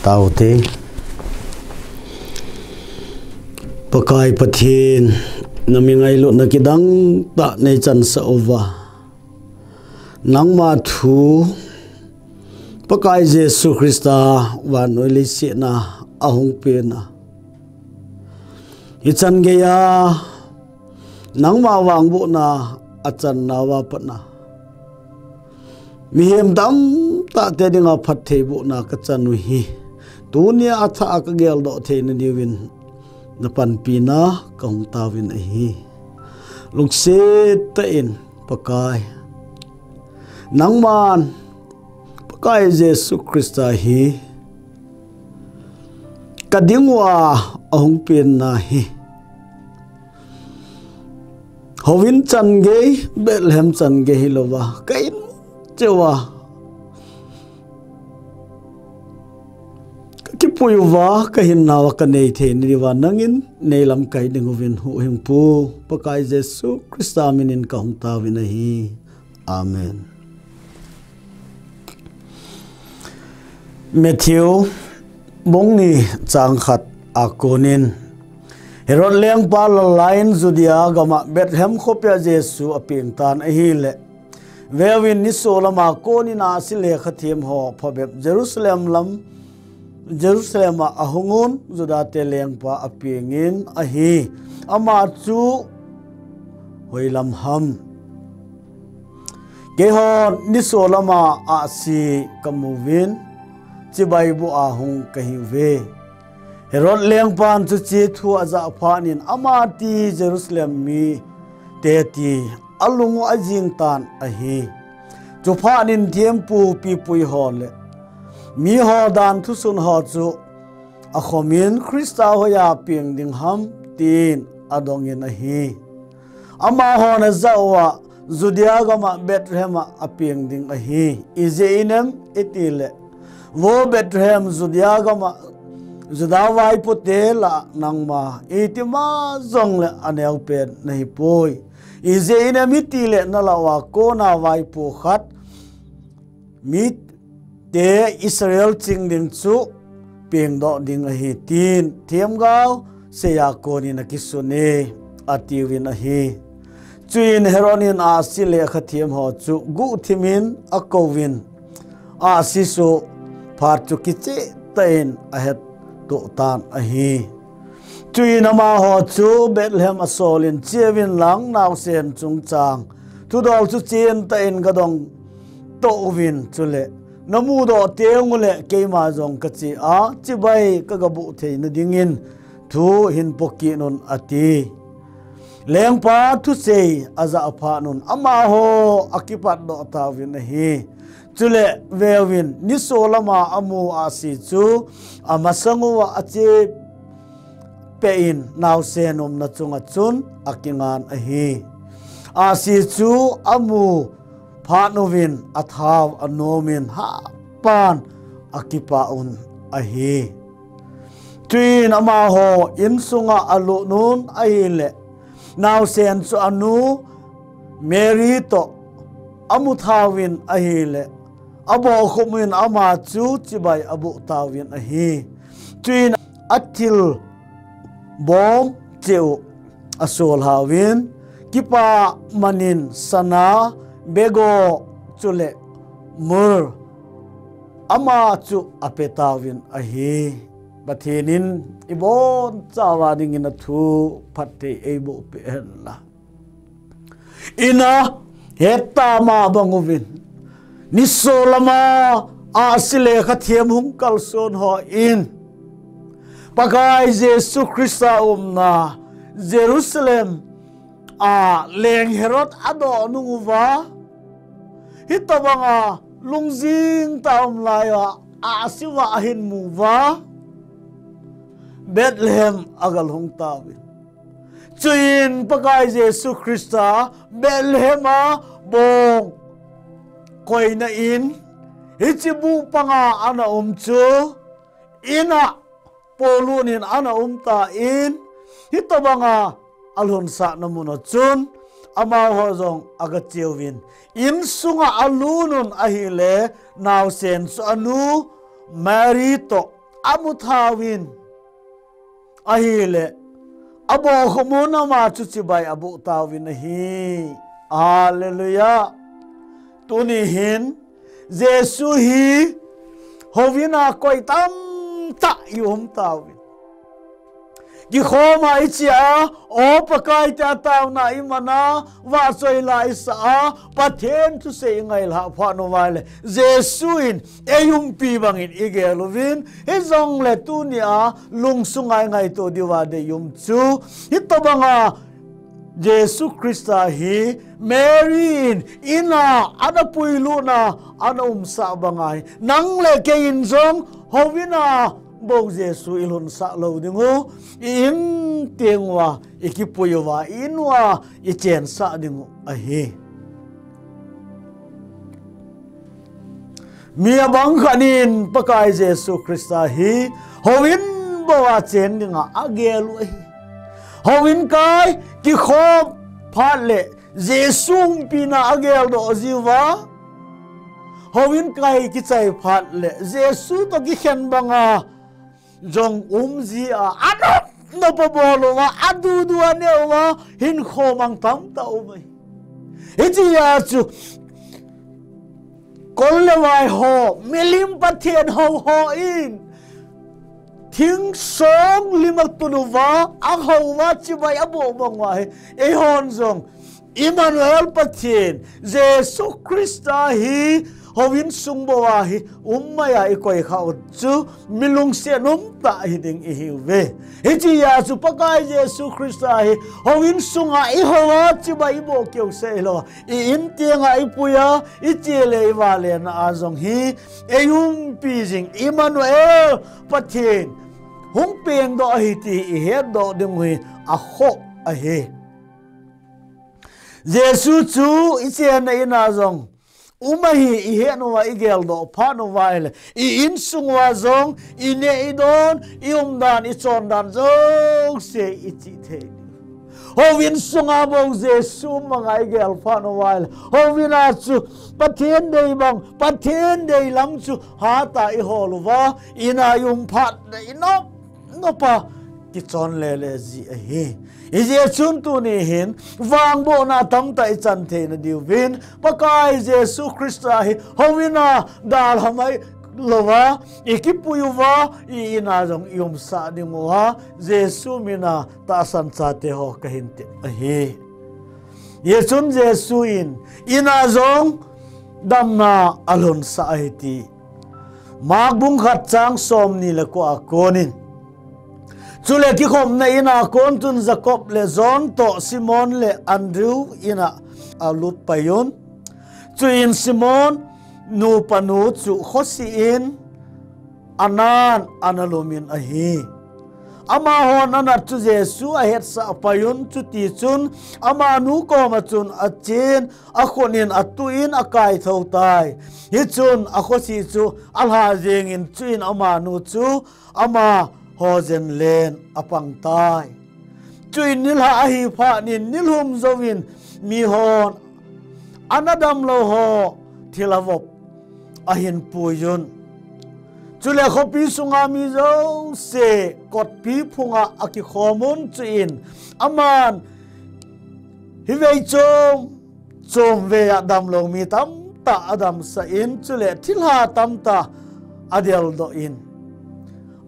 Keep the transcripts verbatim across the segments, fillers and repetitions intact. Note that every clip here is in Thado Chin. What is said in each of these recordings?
Taute. Pakai Pathen, na mi ngailutna kidang tah nei chansah uva, nangma thu, Pakai Jesu Christa vannoi leiset a ahung pen a, hichan geiya nangma vangbohna a channa uva pat a, mihem tamtah te dinga phattheibohna ka chan u hi, tunia athah a ka geldoh theina diuvin na panpina ka hung taovin ahi. Lungset tah in Pakai, nangman Pakai Jesu Christa hi ka ding uva ahung penna hi, houin chan gei, Bethlehem chan gei hilouva, ka in cheh uva ka kipui uva, ka hinna uva ka nei theina diuva nangin nei lamkai ding uvin, Huhhingpu Pakai Jesu Christa minin ka hung taovin ahi. Amen. Matthew bung ni chang khat a konin, Herod lengpa lallai in Judea gam a Bethlehem khopia Jesu apeng tan ahile, veuvin, nisolam a konin ahsi lekhathem ho phabep Jerusalem lam, Jerusalem a ahung un, Juda te lengpa apengin ahi. Ama chu hoilam ham? Keihon nisolam a ahsi ka muvin, chibai boh a hung ka hiuve. Herod lengpan chuche thu ajah phat in, ama ti Jerusalem mite ti alung u ajing tan ahi. Chuphat in thempu pipui ho le miho dan thusun ho chu akhomin, Christa hoiya peng ding ham, tin adongin ahi. Amahon ajah uva, Judea gam a Bethlehem a apeng ding ahi. Ijeh inem itile, Vo Bethlehem, Judea gam a Juda vaipo te lah a nangma iti ma jongle aneo pen nahi poi. Ijeh inem itile, nalah uva kona vaipo khat mite Israel ching ding chu pengdoh ding ahi, tin themgao seiya konin akisun e, atiuvin ahi. Chuin Herod in ahsi lekhathem ho chu guhthimin akouvin, ahsi soh phat chu kicheh tah in ahettoh tan ahi. Chuin amaho chu Bethlehem asolin, Cheuvin lang, naosen chungchang thudol chu chen tah in gadong toh uvin, chule namudoh teng uleh keima jong kache a chibai kagaboh theina dingin thu hinpo kit un, ati. Lengpa thusei ajah phat un amaho akipatdoh tauvin ahi. Chule veuvin, nisolam a amu ahsi chu amasang uva ache peh in, naosen umna chunga chun akingan ahi. Ahsi chu amu phat uvin athao anomin, hapan akipah un ahi. Chuin amaho insunga alut un ahile, naosen chu anu Mary toh amu thauvin ahile, abohkhup in ama chu chibai aboh tauvin ahi. Chuin athil bom cheh u asolhauvin, kipah manin sana, bego, chule myrrh ama chu apetauvin ahi. Pathen in ibonchauva dingin athu phatthei eiboh peh hen lang. Ina, hetama bang uvin, nisolam a ahsi lekhathem hung kalson hon, Pakai Jesu Christa umna Jerusalem a leng Herod adoh nung uva, hitobanga lungjing tah a um laiya ahsi uva ahin mu uva, Bethlehem agalhung tauvin. Chuin Pakai Jesu Christa Bethlehem a bong koina in, hiche buh panga ana um chu, ina polut in ana um tan, hitobanga alhunsahna mun a chun amaho jong agacheuvin, insunga alut un ahile, naosen chu anu Mary toh amu thauvin, ahile, abohkhup mun ama chu chibai aboh tauvin ahi. Hallelujah. Tuni hin, Jesu hi, houin a koi tamtah i um tauvin. Kikhom a i chia, o Pakai tia taona i man a, vahchoi la i sa a, Pathen thusei i ngailhah phat uva ahile, Jesu in ei umpi bangin i gel uvin, hijongle tuni a lungsung a i ngaito diuva dei um chu, hitobanga Jesu Christa hi Mary in in a ana puilut na ana umsah banga hi, nang le kei in jong houin a bou Jesu i lhunsah lou ding u, i in teng uva, i kipui uva, i in uva i chensah ding u ahi. Mi abang khat in Pakai Jesu Christa hi houin bou a chen dinga agel u ahi. Houin kai kikhom phat le Jesu umpina ageldoh jiu va. Houin kai kichai phat le Jesu toh kikhen banga jong um ji a, anop nop a bol uva, adudu aneh uva, hinkho mang tamtah um ahi. Hitia chu, kol le vai ho, milim Pathen hou ho in, thing song lim a tun uva, ahou uva, chibai aboh bang uva hi, eihon jong, Emmanuel Pathen, Jesu Christa hi, houin sung bou a hi, um mai a i koi khah u chu, mi lungset um tah hi ding i hiu ve. Hitia chu Pakai Jesu Christa hi, houin sunga i hou a, chibai i boh keu seh hilou a, i in teng a i pui a, i che le i vale na a jong hi, ei umpi jing Emmanuel Pathen, hung pengdoh ahi ti i hetdoh ding u hi, akhoh ahi. Jesu chu i chenna in a jong um ahi i het uva i geldoh phat uva ahile, i insung uva jong, i neh i don, i umdan, i chondan jouse i chih thei. Houin sunga bou Jesu um banga i gel phat uva ahile, houin a chu Pathen dei bang, Pathen dei lam chu hatah a i hol uva, in a i um phat le i nop nop a kichon lele ji ahi. Hijeh chun tuni hin, vangbohna tamtah i chan theina diuvin, Pakai Jesu Christa hi, houin a dalha mai louva, i kipui uva, i in a jong i umsah ding uva, Jesu min a tahsan chate ho kahin tep ahi. Hijeh chun Jesu in, in a jong damna alhunsah ahi ti. Mark bung khat chang somni le ko a konin. Chule kikhopna in a kon chun Jacob le John toh Simon le Andrew in a alut pai un. Chuin Simon nupa nu chu khosih in anan ana lum in ahi. Amahon anat chu Jesu ahetsah pai un, chutichun amanu koma chun achen, akhut in atuh in akaithou tai. Hichun akhosih chu alha jengin chuin amanu chu amaho jen len apang tai. Chuin nilhah ahi phat in nilhum jouvin mihon ana damlou ho thilha vop ahin pui un. Chule khopi sunga mi jouse kotpi phunga akikhom un, chuin aman hivei chom chom vei a damlou mi tamtah adamsah in, chule thilha tamtah adeldoh in.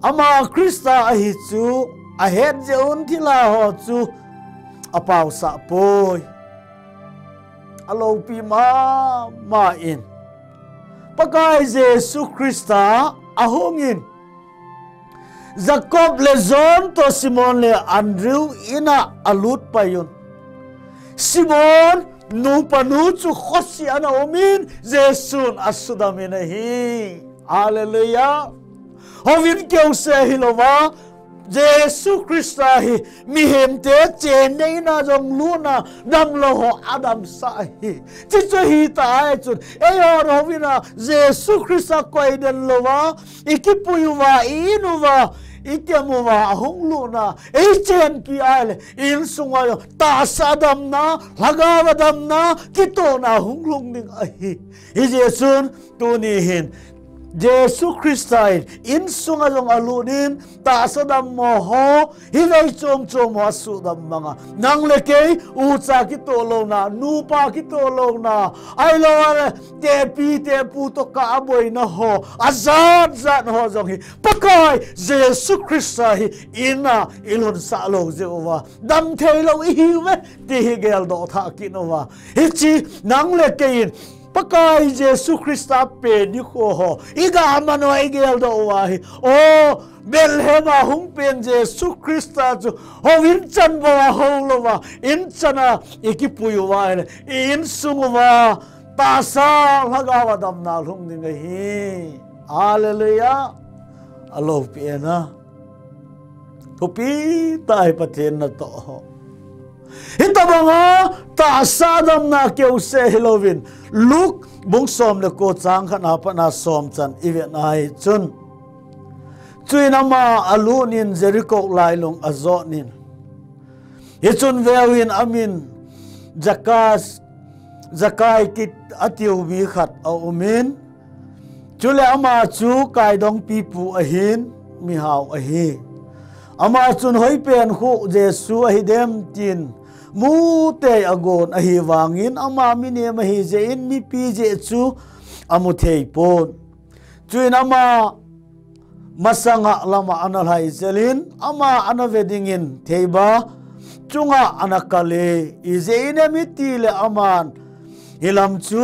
Ama Christa ahi chu ahet jeh un thilha ho chu apaosah poi. Aloupi mama in Pakai Jesu Christa ahung in Jacob le John toh Simon le Andrew in a alut pai un. Simon nupa nu chu khosih ana um in Jesun asudam in ahi. Hallelujah. Houin keuse hilouva, Jesu Christa hi mihemte chenna in a jong lutna damlou ho adamsah ahi. Chuche chu hita ahi chun, eiho houin a Jesu Christa koi den louva, i kipui uva, i in uva, i tem uva, ahung lutna, ei chenpi ahile, i insung uva jong tahsa damna, lhagao damna, kitohna hung lhung ding ahi. Hijeh chun, tuni hin, Jesu Christa in insunga jong alut in, tahsa dammo ho, hivei chom chom ho asudam banga, nang le kei ucha kitoh louna, nupa kitoh louna, ahilou le tepi tepu toh kah a boina ho, ajat jat ho jong hi Pakai Jesu Christa hi in a ilhunsah lou jeh uva, dam thei lou ihiuve ti hi geldoh thah kit uva. Hiche nang le kei in Pakai Jesu Christa pen nikho ho iga man uva igeldoh uva hi, o, Bethlehem a hung pen Jesu Christa chu houin chan bou a hou louva, in chan a ikipui uva ahile, i insung uva tahsa lhagao a damna lhung ding ahi. Hallelujah. Aloupi ena. Thupi tah hi Pathen natoh ho. Hitabanga tahsa damna keuseh hilouvin, Luke bung som le ko chang khat na pat na som chan ivet na hi chun, chuin ama alut in Jericho lailung ajot in, hichun veuvin amin Zakas, Zakai kiti atiu mi khat aumin, chule ama chu kaidongpipu ahin, mihao ahi. Ama chun hoipen khu Jesu ahidem tin mu tei agon, ahivangin ama minem ahi jeh in mipi jeh chu amu thei pon. Chuin ama masanga lama ana lhai jel in, ama ana ve dingin theiba chunga ana kal e, ijeh inem itile aman hilam chu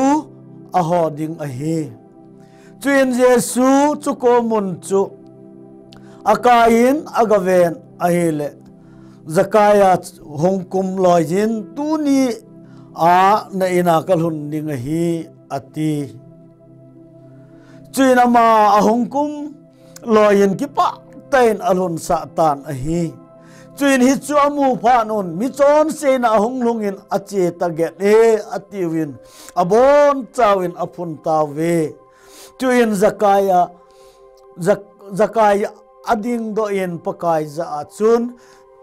aho ding ahi. Chuin Jesu chuche mun chu akai in agaven ahile, Zakai ahung kum loiyin, tuni a na in a kalhun ding ahi, ati. Chuin ama ahung kum loiyin kipah tah in alhunsah tan ahi. Chuin hichu amu phat un, michonse in ahung lhungin ache taget e, atiuvin, abonchauvin aphun tauve. Chuin Zakai a, Zak-, Zakai adingdoh in Pakai jah a chun,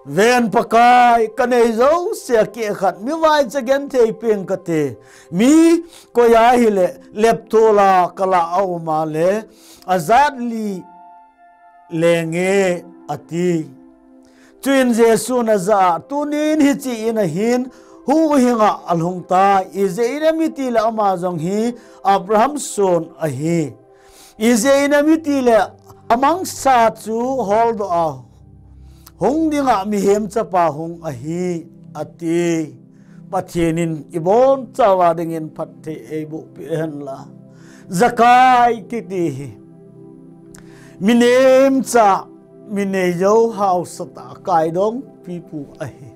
Ven Pakai, kanei jouse akeh khat mivaicha genthei peng kate. Mi koi ahile leptol a kala aum a le, ajat li lenge, ati. Chuin Jesun ajah a, tunin hiche in a hin huhhing a alhung tai, ijeh inem itile ama jong hi Abraham son ahi. Ijeh inem itile amangcha chu holdoh a hung dinga mihem chapa hung ahi, ati. Pathen in ibonchauva dingin phatthei eiboh peh hen lang. Zakai kiti hi minemcha, minei jou, haosa tah, kaidongpipu ahi.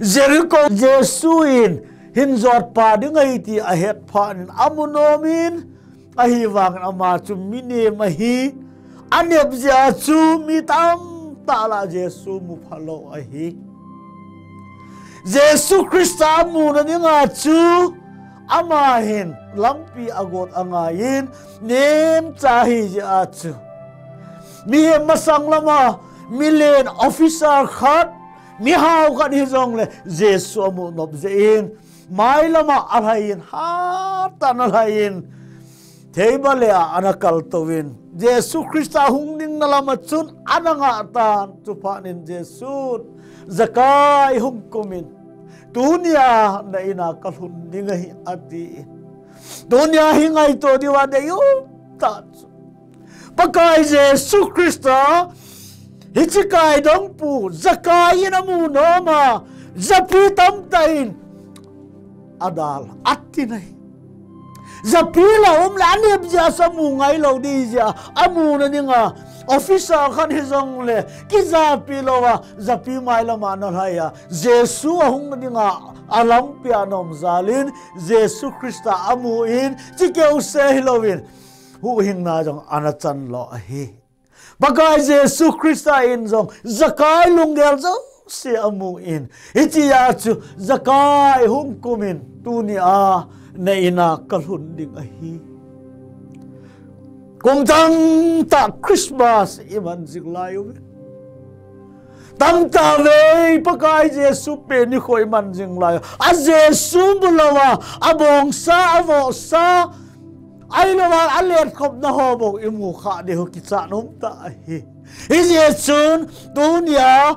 Jericho Jesu in hin jotpa ding ahi ti ahet phat in amu nom in, ahivangin ama chu minem ahi. Anep jeh a chu mi tamtah lah Jesu mu phalou ahi. Jesu Christa amuna dinga chu ama hin lampi agot angaiyin, nemcha ahi jeh a chu, mihem masang lama milen officer khat, mihao khat hijongle Jesu amu nop jeh in, mailama alhaiyin, hatah in alhaiyin, theiba le a ana kaltouvin, Jesu Christa hung dingna lama chun ana ngah tan. Chuphat in Jesun, Zakai, hung kum in, tunia na in a kalhun ding ahi, ati. Tunia hi ngaito diuva deium tah chu, Pakai Jesu Christa hiche kaidongpu Zakai in amu nom a, japi tamtah in adal, atin ahi. Japi la um le anep jeh a chu amu ngailou ding jeh a, amuna dinga officer khat hijongle kijapi louva, japi mailama ana lhai a, Jesu ahungna dinga alampi a ana um jal in, Jesu Christa amu in, chukeu seh hilouvin, huhhingna jong ana chan lo ahi. Pakai Jesu Christa in jong Zakai lunggel jouse amu in, hiche a chu, Zakai, hung kum in, tunia na in a kalhun ding ahi. Kum tamtah Christmas iman jing lai uve. Tamtah vei Pakai Jesu pen nikho iman jing lai u. A Jesu mu louva, abongsa, avohsa, Ahilouva aletkhopna ho bou imu kha diu kichat um ta ahi. Hijeh chun tunia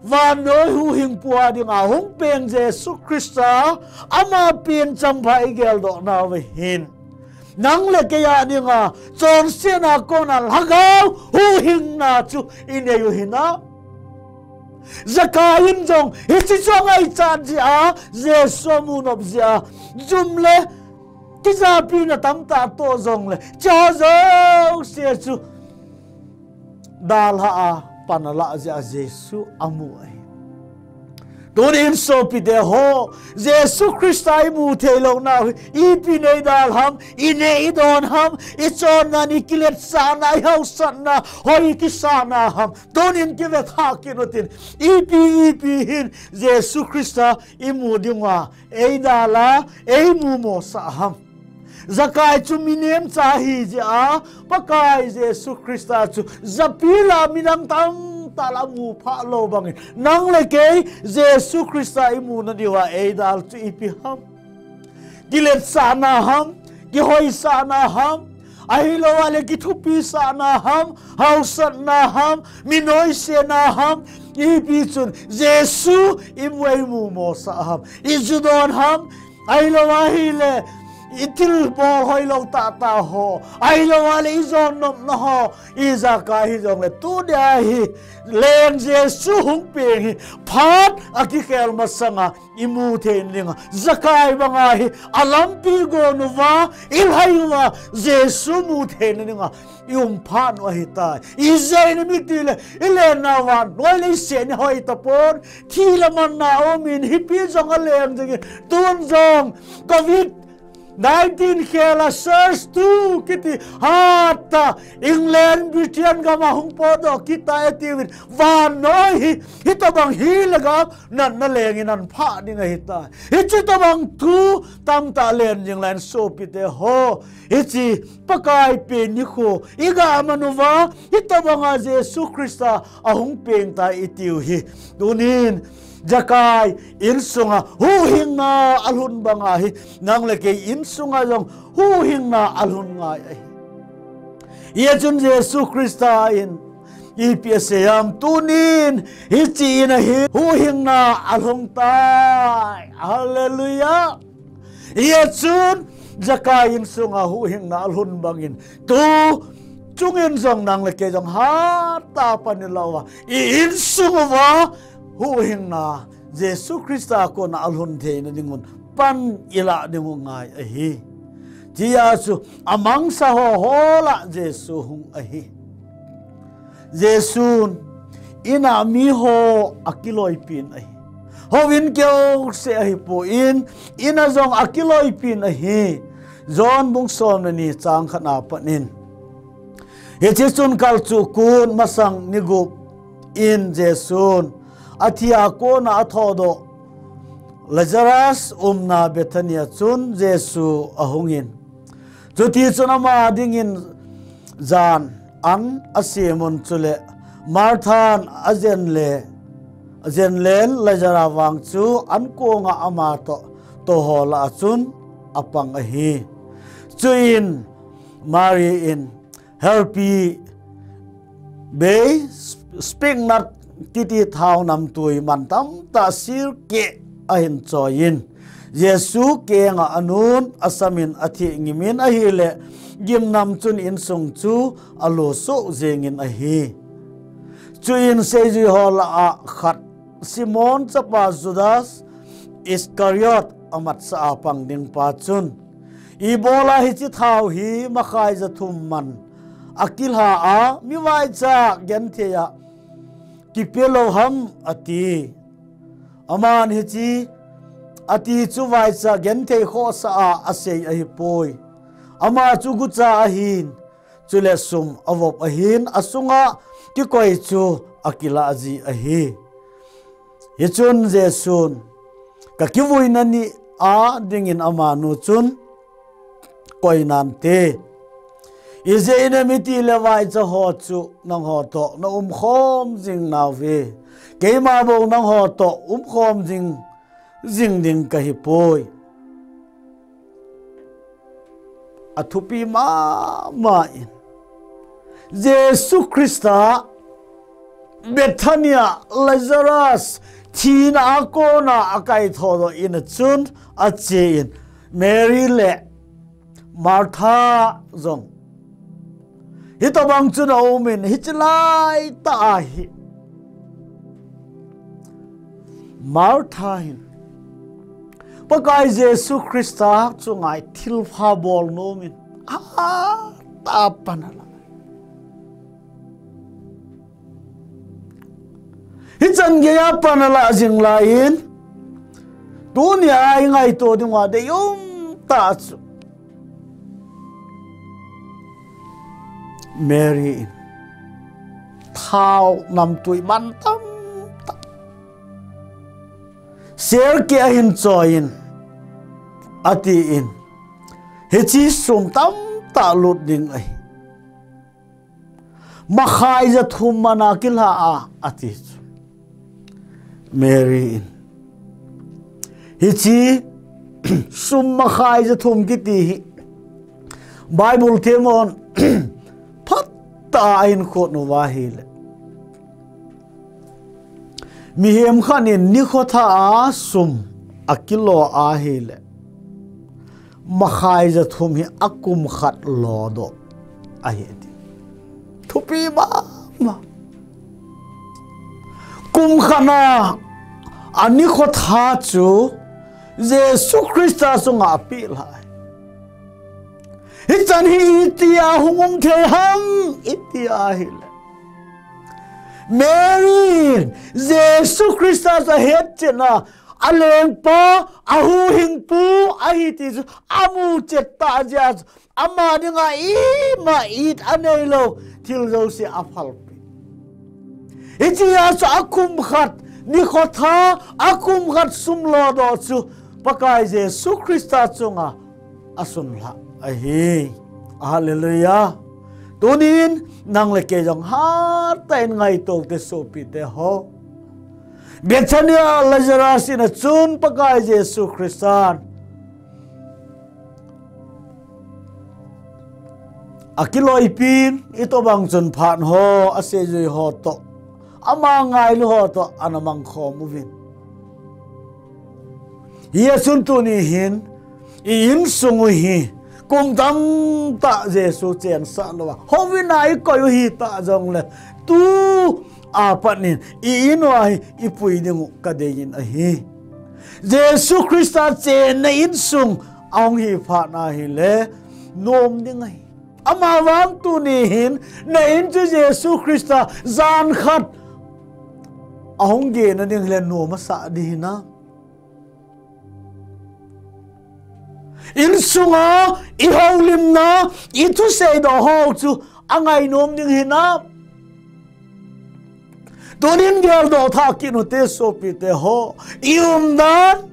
vannoi huhhingpu a dinga hung peng Jesu Christa ama pen changpha igeldoh nauva hin, nang le kei a dinga chonsetna kona lhagao huhhingna chu inei u hinam? Zakai in jong hiche chu angaichat jeh a, Jesu amu nop jeh a, jum le kijapina tamtah atoh jongle, hiche jouse chu dalha a pan alah jeh a Jesu amu ahi. Tunin sopite ho, Jesu Christa imu theilou nau hi ipi nei dalham, ineh idon ham, ichonna, ikiletsahna, ihaosatna, hoi ikisahna ham. Tunin kivetha kit utin, ipi ipi hin Jesu Christa imu dinga eidalha, eimu mosah ham? Zakai chu mi nemcha ahi jeh a, Pakai Jesu Christa chu japi lah a midang tamtah lah a amu phah lou bangin, nang le kei Jesu Christa imuna diuva eidalha chu ipi ham? Kiletsahna ham, kihoisahna ham, ahilouva le kithupisahna ham, haosatna ham, mi noisena ham, ipi chun Jesu imu eimu mosah ham? Ijudon ham, ahilouva ahile ithilbol hoilou tahtah ho, ahilouva le ijonnopna ho, ijakai hijongle tunia hi Leng Jesu hung peng hi phat akikhel masanga imu theina dinga, Zakai banga hi alampi gon uva, ilhai uva, Jesu mu theina dinga ium phat u ahitai. Ijeh inem itile, ilenna vannoi leiset hi hoi tapon, thi le manna aumin, hipi jong aleng jingin, tun jong covid nineteen khela SARS two kiti hattah England, Britain gam a hung potdoh kit tai atiuvin, vannoi hi hitobang hi lhagao natna lengin aphah ding ahitai. Hiche tobang thu tamtah len jing lai in sopite ho, hiche Pakai pen nikho iga man uva, hitobanga Jesu Christa ahung peng tai itiu hi, tunin Zakai insunga huhhingna alhun banga hi, nang le kei insunga jong huhhingna alhun ngai ahi. Hijeh chun Jesu Christa in ipi asei ham? Tunin hiche in a hi huhhingna alhung tai. Hallelujah. Hijeh chun Zakai insunga huhhingna alhun bangin, tu chungin jong nang le kei jong hatah a pan ilah uva, i insung uva huhhingna Jesu Christa kona alhun theina dingun pan ilah dingu ngai ahi. Tia chu amangsa ho ho lah Jesu hung ahi. Jesun in a miho akiloipin ahi. Houin keu seh ahipon, in a jong akiloipin ahi. John bung som le ni chang khat na panin, hiche chun kalchuh kun masang ni gup in Jesun athi a kona athodoh Lazarus umna Bethany a chun Jesu ahungin, chuti chun ama dingin jan an asemun, chule Marthan ajen le, ajen len, Lazarus vang chu ankonga ama toh, toh ho lah a chun apang ahi. Chuin Mary in helpi bei, spikenard kiti thao namtui man tamtah sirkeh ahin choiyin, Jesu kenga anun, asamin, atheh ngimin, ahile gimnam chun insung chu alo soh jengin ahi. Chuin seijui ho lah a khat, Simon chapa Judas Iscariot amatsah a pang ding pa chun, ibola hiche thao hi makhai jathum man akilha a, mi vaicha genthei a kipe lou ham, ati. Aman hiche ati chu vaicha genthei khohsah a asei ahipoi. Ama chu gucha ahin, chule sum avop ahin, asunga kikoi chu akilah ji ahi. Hichun Jesun, kakivuina ni a dingin amanu chun, koi nante. Ijeh inem itile vaicha ho chu nangho toh naumkhom jing nauve. Keima bou nangho toh umkhom jing, jing ding kahipoi. athupi mama in, Jesu Christa Bethania Lazarus thina a kona akaitho doh in achun ache in, Mary le Martha jong hitobang chun aumin, hichilaitah ahi. Martha hin Pakai Jesu Christa chunga thilpha bol nomin, a, ta pan ala. Hichan geiya pan ala jing laiyin, tunia ingaito dinga deium tah chu Mary in thao namtui man tamtah, serkeh ahin choiyin, atin, hiche sum tamtah lut ding ahi. Makhai ja thum mana kila a, ati chu. Mary in hiche sum makhai ja thum kiti hi Bible themhon phatah a ahin khot uva ahile, mihem khat in nikho thah a sum akilo ahile, makhai ja thum hi akum khat lo doh ahi ati. Thupi mama. Kum khat na a nikho thah chu Jesu Christa chunga apeh lai. Hichan hi itia hung um thei ham, itia ahile, Mary in Jesu Christa chu ahetchetna, alengpa, ahuhhingpu ahi ti chu amu chet tah jeh a chu ama dinga ima it aneilou thil jouse aphalpeh. Hichea chu akum khat nikho thah, akum khat sum lo doh chu Pakai Jesu Christa chunga asunlha ahi. Hallelujah. Tunin nang le kei jong hatah in ngaito te sopite ho. Bethania Lazarus in achun Pakai Jesu Christan akiloipin, itobang chun phat ho, aseijui ho toh, ama ngailu ho toh ana mangkhom uvin. Hijeh chun tuni hin i insung u hi kum tamtah Jesu chensah louva, houin a ikoi u hitah jongle, tua pat in i in uva hi ipui ding u kadeiyin ahi. Jesu Christa chenna insung ahung hi phat ahile nom ding ahi. Amavang tuni hin na in chu Jesu Christa jan khat ahung gena ding hile nom asah ding hinam? Insunga ihoulimna, ithusei doh ho chu angainom ding hinam? Tunin geldoh thah kit ute sopite ho. I umdan,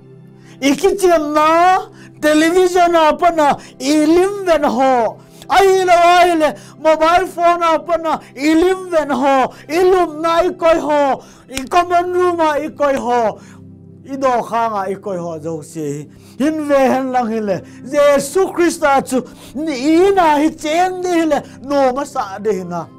i kichemna, television a pat a i lim ven ho, ahilou ahile mobile phone a pat a i lim ven ho, i lupna i koi ho, i common room a i koi ho, i dokhang a i koi ho jouse hi hin ve hen lang hile, Jesu Christa chu i in a hi cheng ding hile nom asah ding hinam?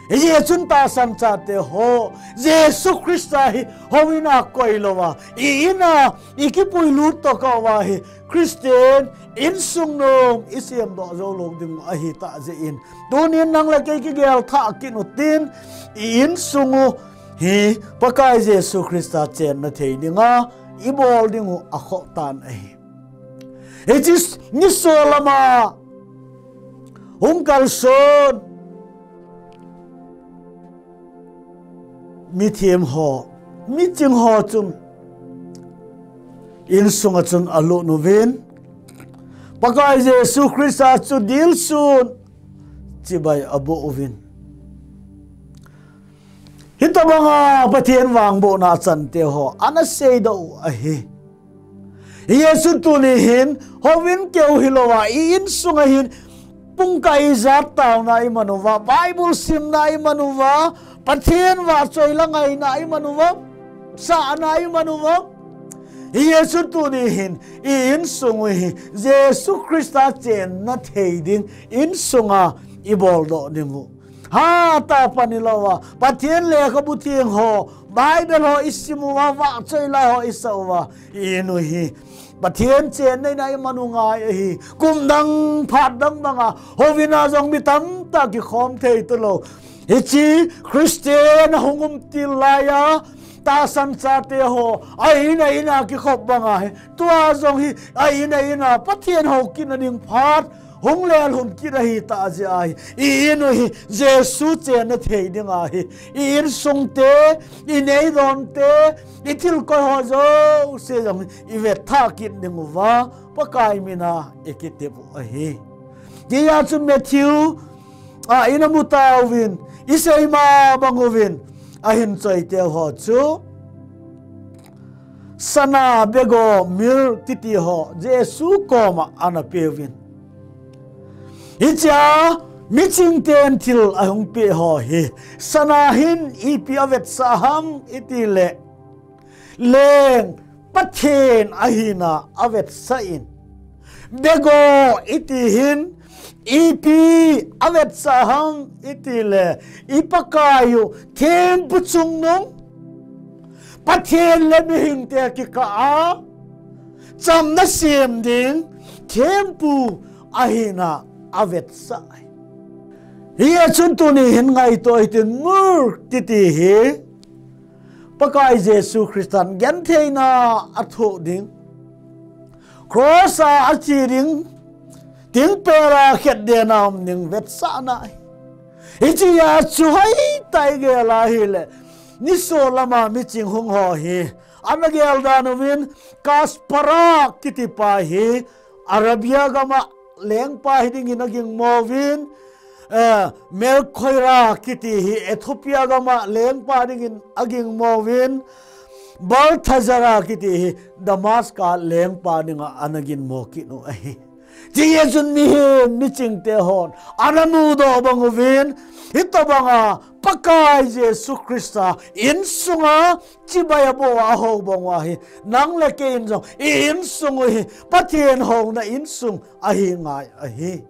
Hijeh chun tahsan chate ho, Jesu Christa hi houin a koi louva, i in a i kipuilut tokah uva hi Christian insung nom i semdoh jou lou ding u ahitah jeh in, tunin nang le kei kigel thah kit utin, i insung u hi Pakai Jesu Christa chenna thei dinga i bol ding u akhoh tan ahi. Hiche nisolam a hung kalson mithem ho, miching ho chun insunga chun alut uvin, Pakai Jesu Christa chu dilsun chibai aboh uvin. Hitobanga Pathen vangbohna chante ho ana seidoh u ahi. Hijeh chun tuni hin, houin keu hilouva, i insunga hin, pungkai ijat taona iman uva, Bible simna iman uva, Pathen vahchoi la ngaina iman uva, sahna iman uva, Hiche chun tuni hin i insung u hi Jesu Christa chenna thei ding insunga i boldoh ding u. Hatah a pan ilou a, Pathen lekhabu theng ho, Bible ho i sim uva, vahchoi lai ho i sa uva, i in u hi Pathen chenna in a i man u ngai ahi. Kum dang phat dang banga, houin a jong mi tamtah kikhom thei talou. Hiche Christian a hung um til lai a, tahsan chate ho, a in a in a kikhop banga hi, tua jong hi, a in a in a Pathen hou kitna ding phat, hung lelhum kit ahi tah jeh ahi. I in u hi Jesu chenna thei ding ahi. I insung te, i neidon te, i thil koi ho jouse jong i vetthah kit ding uva, Pakai mina i kitep u ahi. Tia chu Matthew a i na mu tauvin, i sei ma bang uvin, a hin choi teu ho chu sana, bego, myrrh titi ho Jesu koma ana peuvin. Hichea miching ten thil a hung peh ho hi, sana hin ipi a vetsah ham i ti le, leng Pathen ahina a vetsah in, bego i ti hin ipi a vetsah ham i ti le, i Pakai u thempu chungnung, Pathen le mihing te kikah a chamna sem ding thempu ahina a vetsah. Hiche chun tuni hin ngaito hitin, myrrh titi hi Pakai Jesu Christan gentheina a thoh ding, cross a a thi ding, thingpel a khetden a um ding vetsahna ahi. Hichea chu hoitah i gel a hile, niso lama miching hung ho hi ana gel dan uvin, Kaspara kiti pa hi Arabia gama lengpa hi dingin a gingmo uvin, eh, Melchiora kiti hi Ethiopia gama lengpa dingin a gingmo uvin, Balthazara kiti hi Damascus lengpa dinga ana ginmo kit u ahi. Hiche chun mihem miching te hon ana mudoh bang uvin, hitobanga Pakai Jesu Christa insunga chibai a boh a hou bang uva hi, nang le kei in jong i insung u hi Pathen houna insung ahi ngai ahi.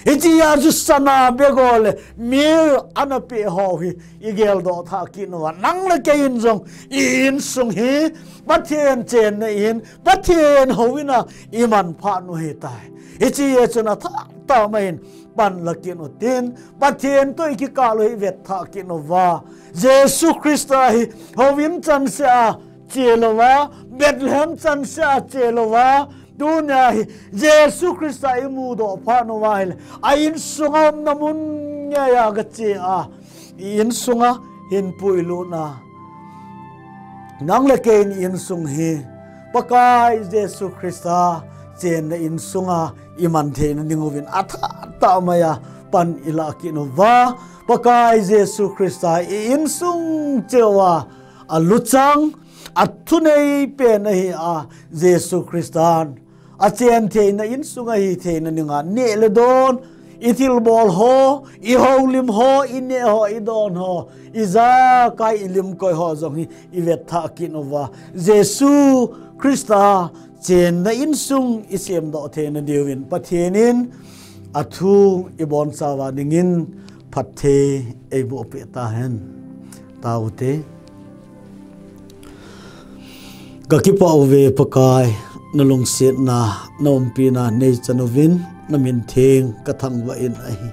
Hichea chu sana, bego le myrrh ana peh ho hi i geldoh thah kit uva, nang le kei in jong i insung hi Pathen chenna in, Pathen houin a i manphat u ahitai. Hichea chun athah tah mai in pan la kit u tin, Pathen toh i kikah u hi i vetthah kit uva, Jesu Christa hi houin chanseh a che louva, Bethlehem chanseh a che louva, tunia hi Jesu Christa i mudoh phat uva hile, a insunga umna mun ngeiya gache a, i insunga hin puilut a, nang le kei in insung hi Pakai Jesu Christa chenna insunga i man theina ding uvin athah tah mai a pan i lah kit uva, Pakai Jesu Christa i insung cheh uva, a luchang, a thunei pen ahi a, Jesu Christan a chen theina insung ahi theina dinga, neh le don, i thilbol ho, i houlim ho, i neh ho, i don ho, ijakai i lim koi ho jong hi i vetthah kit uva, Jesu Christa chenna insung i semdoh theina diuvin Pathen in athu i bonchauva dingin phatthei eiboh peh tahen. Tao u te. Ka kipah uve Pakai, na lungsetna, na umpina nei chan uvin, na min theng ka thangvah in ahi.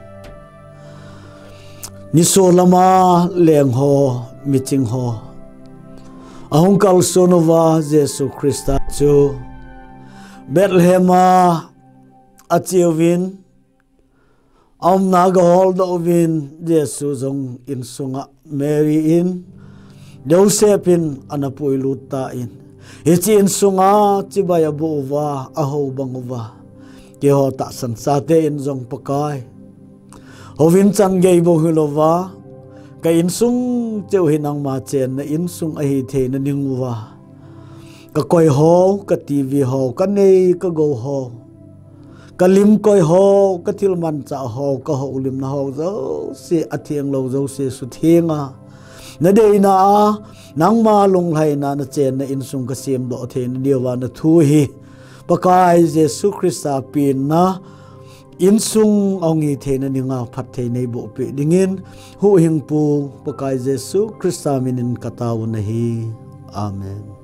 Niso lama leng ho, miching ho, ahung kalson uva Jesu Christa chu Bethlehem a ache uvin, aumna aga holdoh uvin, Jesu jong insunga Mary in, Joseph in ana puilut tan, hiche insunga chibai aboh uva, ahou bang uva, keiho tahsan chate in jong Pakai, houin chan gei bou hilouva, ka insung cheh u hi nangma chenna insung ahi theina dinguva, ka koi ho, ka TV ho, ka nei ka gou ho, ka lim koi ho, ka thil manchah ho, ka houlimna ho jouse, atheng lou jouse suthenga, nadeina a, nangma lunglhaina nachenna insung kasemdoh theina diuva nathu hi Pakai Jesu Christa penna insung ahung hi theina dinga phatthei neiboh peh dingin, Huhhingpu Pakai Jesu Christa minin katao nahi. Amen.